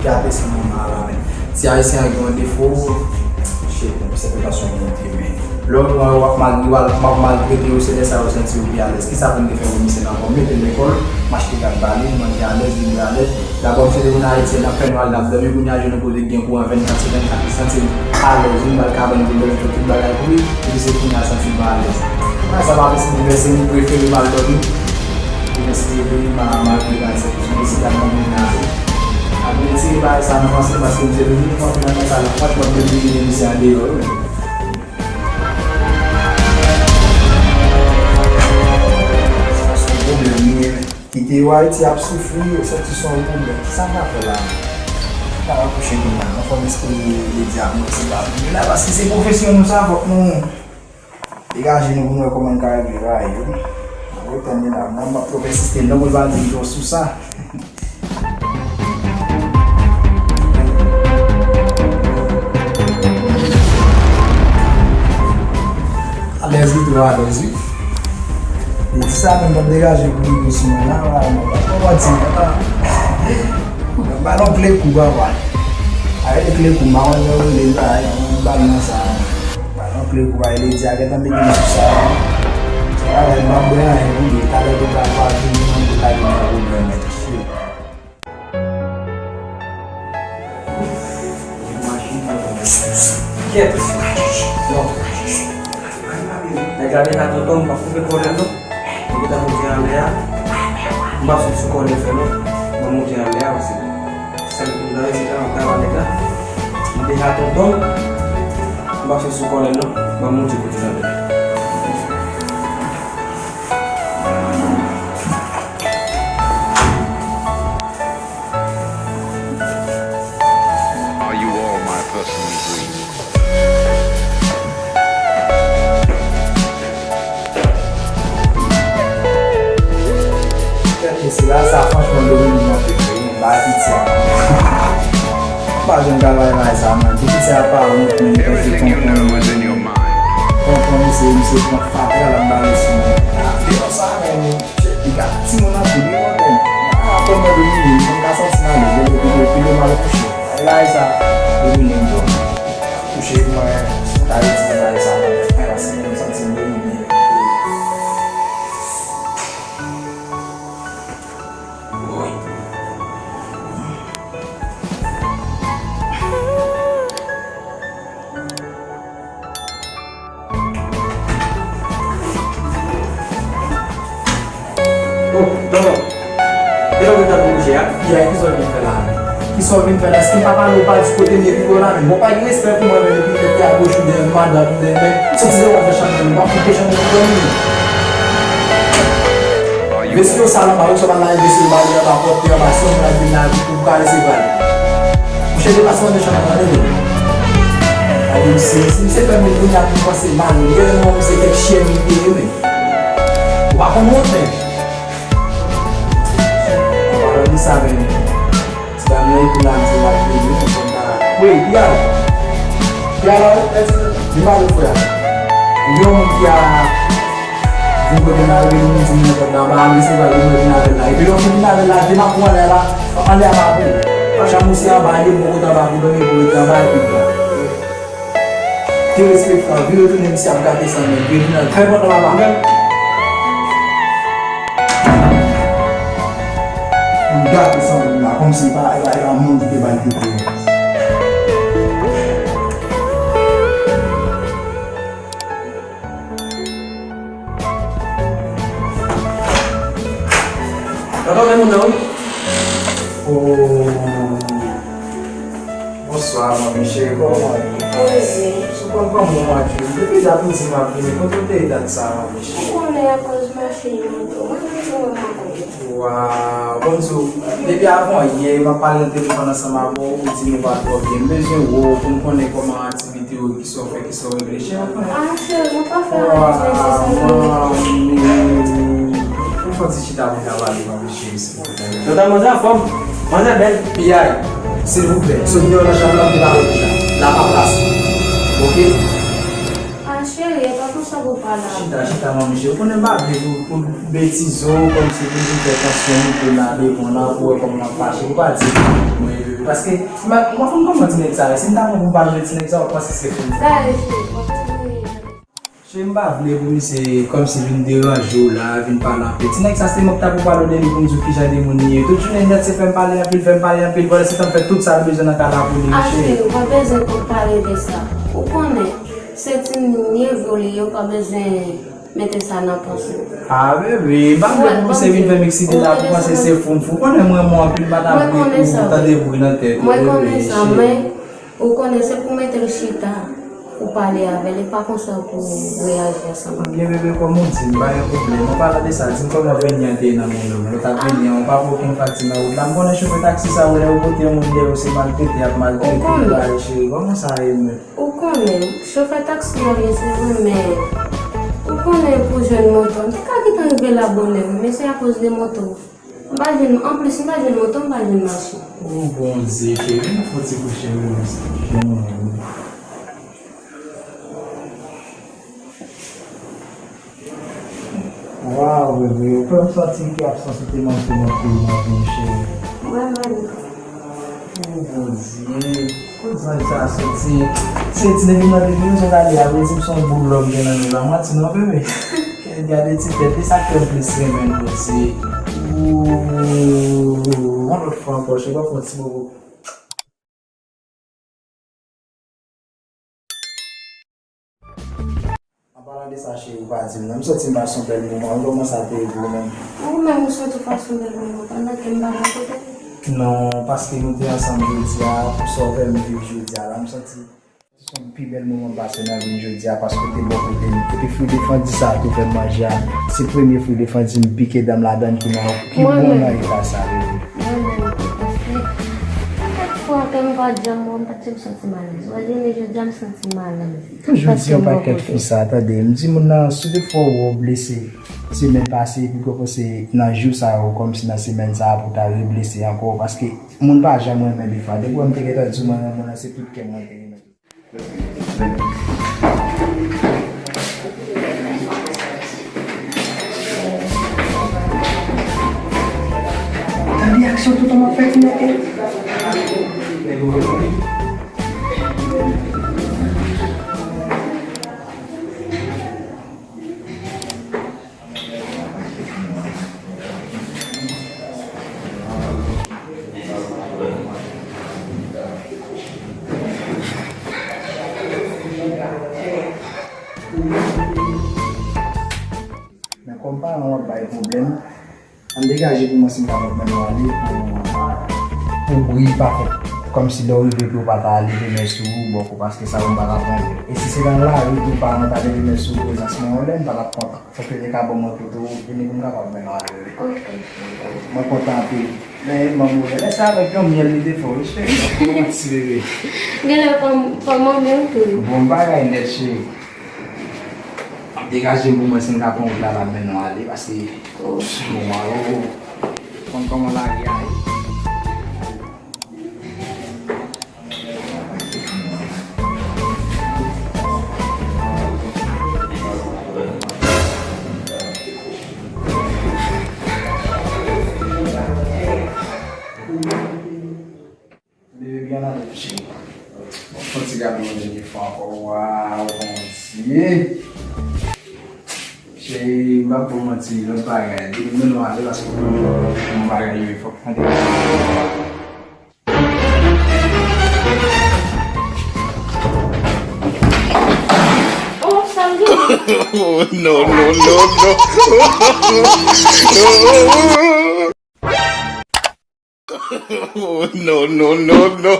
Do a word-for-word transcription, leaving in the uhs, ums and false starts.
Gate sanwont la, men. Si Ayisyen an gen yon defo, shit, men, se prekosyon pou nou te, men. Lè w wè w ap malgre, w ap maltrete yo, se lè sa yo santi yo pi alèz. Kisa pou n te fè pou misye nan kò? M mete l lekòl, m achte gad ba li, l manje alèz, li bwè alèz. Dabò, misye te vin Ayiti, n ap fè nou al, n ap dòmi, kounye a, je nou poze gen kouran vennkat sou vennkat, li santi l alèz, wi, m ba l kabann pou l dòmi, fè tout bagay pou li, epi se kounye a l santi l pa alèz. Bagay sa pa vle se boulvèse m, m prefere m al dòmi. Pou mwen, si te vini, m a, m a al pran sèvis medikal nan moun nan. Ap retire bagay sa nan panse m, paske m te vini, m ap nan sa la, franchman, m te vini misye andeyò, wi. Sa se yon pwoblèm, wi. Kite yo Ayiti ap soufri, yo santi se yon pwoblèm. Kisa n ka fè la menm? N ap akouche kounye a, anfòm espri Lady ap monte ba nou la, paske se pwofesyon nou sa, fòk nou degaje nou pou n wè kòman n ka regle bagay yo. N ap retann li la, m ap twò pèsiste non pou l pa di m twò sou sa. Alèz wi, twò alèz wi. Li di sa menm, m ap degaje pou li sou mwen la, la, mwen pa konn di, mwen pa. Mwen ba l yon kle kou, papa. Avèk kle kou, m pa konn jan w rele l, bagay, mwen ba l nan sa. Ba l yon kle kou, bagay, Lady a gentan mete m sou sa. Sa bagay, m pa bwè anyen pou li, talè pou ta va vini, mwen pou lage m nan pwoblèm, men, shit. Kèt. Non. Nèg la deja tonton, m p ap koupe kòlè non. Li gentan monte anlè a. M p ap sot sou kòlè fè non. Mwen monte anlè a osi. Sèl pou m gade se ta, ta nèg la. Li deja tonton, m p ap sot sou kòlè non. M ap monte kote l anlè. Are you all my personal dreams? Kèt mesye, bagay sa franchman domine m anpil wi, bagay piti a. M pa janm ka bay bagay sa mwen, depi se aparan mwen konn li panse tonton mwen. Tonton misye, misye pran fatra l ap bale sou mwen. Deyò sa menm. Li ka timoun anpil wi mwen menm. Apre mwen domine m, mwen ka santi m alèz, lè yo pile, pile m al kouche. Bagay sa domine m twòp. Kouche mwen ta itilize bagay sa mwen menm, paske mwen santi m domine. Oh, tonton. E lè w gentan pou kouche a? Yay, kisa w vin fè la menm? Kisa w vin fè la? Èske m pa pale w pa di kote m ye pi bò la menm? Bon, pa gen respè pou mwen menm, epi w mete a goch ou dèyè m, madanm ou dèyè m, men. Soti se w ap fè chanm nan, m ap koupe chanm nan pou mwen menm. Vesye yo sal anba, ou sot al lave vesye yo, ba li anba pòt, li anba, si yon moun ap vin la, pou, pou ka resevwa li. Mouche deplasman de chanm nan, tande non. Gade misye, si misye fè m vin kounye a pou m panse mal, li genlè nan misye kèk chyen li te ye, men. Ou pa konn wont, men. An palan de sa, men. Ti dam nan epi la, misye pa vini, men, konn ta. Wi, Pial. Pial, wi, mèsi. Di m ba nou, frè. Ou gen yon moun ki a vin kote m la, li vin di m nenpòt la, pa al resevwa l, ou mwen vin avè l la. Epi lè w fin vin avè l la, demak ou anlè a la, anlè a pa pou ou. Chanm ou se anba, li bon kote anba pou dòmi, pou rete anba, epi la. Derespektan, vire tounen misye ap gate san mwen, vire tounen al fè pòt la pa. M gate san mwen la, kòmsi e pa, e pa, e pa moun ki te ba l tete. Tonton, men moun nan, wi. Oh. Bonswa, manmi cheri, kòman w ye? Poze. Sou kòm kòman w ap ye? Depi dat ou di m ap vini, kote w te ye dat sa a, manmi cheri? Ou konnen akoz mache yo tou. Mwen menm tou mwen pa konnen. Waw, bon, sou, depi avan yè, m ap pale nan telefòn ansanm avè w, ou di nou pa twò byen. M bezwen wè w pou m konnen kòman aktivite yo, kisa w fè, kisa w regle. Cheri, ou konnen. Ah, cheri, mwen pa fè anyen, se sa. Waw, manmi. Ou fè ti chita pou n ka pale, manmi cheri, silvouplè. Tonton, manzè anfòm, manzè bèl. Piyay, silvouplè, sot deyò nan chanm nan, m te pale deja. La pa plas ou. Oke? Ah, cheri, e pa konsa. Chita, chita, manmi cheri. Ou konnen m pa vle pou, pou betize w, kòmsi pou di fè tansyon monte la, devan la, pou wè kòman m ap fache. Ou pa di mwen, bebe. Paske, m ap, m ap konn kòman ti nèg sa ye. Si m ta pran pou m pa jwe ti nèg sa, w ap panse se fou. Cheri, m pa vle pou misye kòmsi vin deranje w la, vin pale anpil. Ti nèg sa, se mwen k ta pou pale w de li, pou m di w kijan de moun li ye. Tout jounen nèt, se fè m pale anpil, fè m pale anpil. Pandan se tan, m fè tout sa l bezwen nan kay la pou li, cheri. Cheri, ou pa bezwen pou pale de sa. Ou konnen, se timoun ye, vre li ye, ou pa bezwen mete sa nan panse w. Ah, bebe, m pa vle pou misye vin fè m eksite la, pou panse se fou m fou. Ou konnen mwen, mwen anpil, m pa ta vle pou tande bri nan tèt ou, bebe, cheri. Mwen konnen sa, men ou konnen se pou mete l chita, pou pale avè l, e pa konsa pou reyaji ansanm avè l. Ok, bebe, kòm ou di, m pa gen pwoblèm. An palan de sa, di m kòman veni an te ye nan men w menm. Lè w t ap vini an, ou pa pran okenn fakti nan wout la. M konnen chofè taksi sa yo, lè yo pote yon moun dèyè yo, se maltrete y ap maltrete yo, cheri. Kòman sa ye menm? Ou konnen, chofè taksi a vre, se vre, men ou konnen pou jwenn moto, m te ka gentan rive la bonè, wi, men se akoz de moto. M pa jwenn, anplis, m pa jwenn moto, m pa jwenn machin. O Bondye, cheri, vin fè yon ti kouche, wi, mwen. Waw, bebe, ou fè m santi ki absans ou te manke nan peyi mwen vini, cheri. Mwen menm. O Bondye, kot zanj sa a soti? Se ti nèg nan depi nou sot ale a, vle di m se yon boul lò m gen nan men la, manti non, bebe. Gade ti tèt li, sa k fè m plis renmen l, Bondye. Ooh, yon lòt fwa ankò, cheri, w ap fè yon ti bobo. An palan de sa, cheri, ou pa di m non. M santi m pase yon bèl moman. Kòman sa te ye pou ou menm? Ou menm, ou santi w pase yon bèl moman pandan ke m pa bò kote w? Non, paske nou te ansanm jodi a, pou sa w fè m viv jodi a la, m santi se yon pi bèl moman m pase nan vi m jodi a, paske w te bò kote m. Epi fri defandi sa a tou fè m manje a, se premye fri defandi m pike dan m ladan l ki nan, ki bon nan eta sa, bebe. Mwen menm tou, paske pakèt fwa ke m pa janm wè w, m pa t janm santi m alèz. Wè, jounen jodi a, m santi m alèz. Toujou di yon pakèt fi sa, tande, m di moun nan, si toutfwa w wè w blese semèn pase, epi w panse nan jou sa yo, kòmsi nan semèn sa a, pou w ta reblese ankò, paske moun pa janm renmen defwa. Depi w wè m te gentan di w mwen renmen w, se tout kè m mwen te renmen. Tande aksyon tonton m ap fè ti nèg yo. Men kòm paran w ap bay pwoblèm, ann degaje pou mwen si m kapab mennen w ale pou, pou bri pa fèt. Kòmsi lè w rive tou w pa ta leve men sou ou bòkò, paske sa yo m pa ka pran yo. E si se nan lari tou paran ta leve men sou ou prezans mwen yon lè, m pa t ap kontan. Fòk yo te ka ban mwen kote w vini pou m kapab mennen w ale wi. Ok. Mwen kontan anpil. Men manmi w lè sa avèk yon myèl li te fè w wi cheri. Kòman ti bebe? Genlè pa m, pa m manmi w tou. Bon bagay nèt cheri. Degaje m pou mwen si m ka pran wout la m ap mennen w ale paske moman yo konn kòman lari a ye. Bebe byen ale cheri. Bon, fon ti gade yon dènye fwa ankò. Waw, Bondye. Cheri, m p ap ba w manti, lòt bagay. Depi m mennen w ale, paske w konn yon bagay yo, fòk tande. Oh, sa m gen? Oh, no, no, no, no. Oh, no, no, no, no.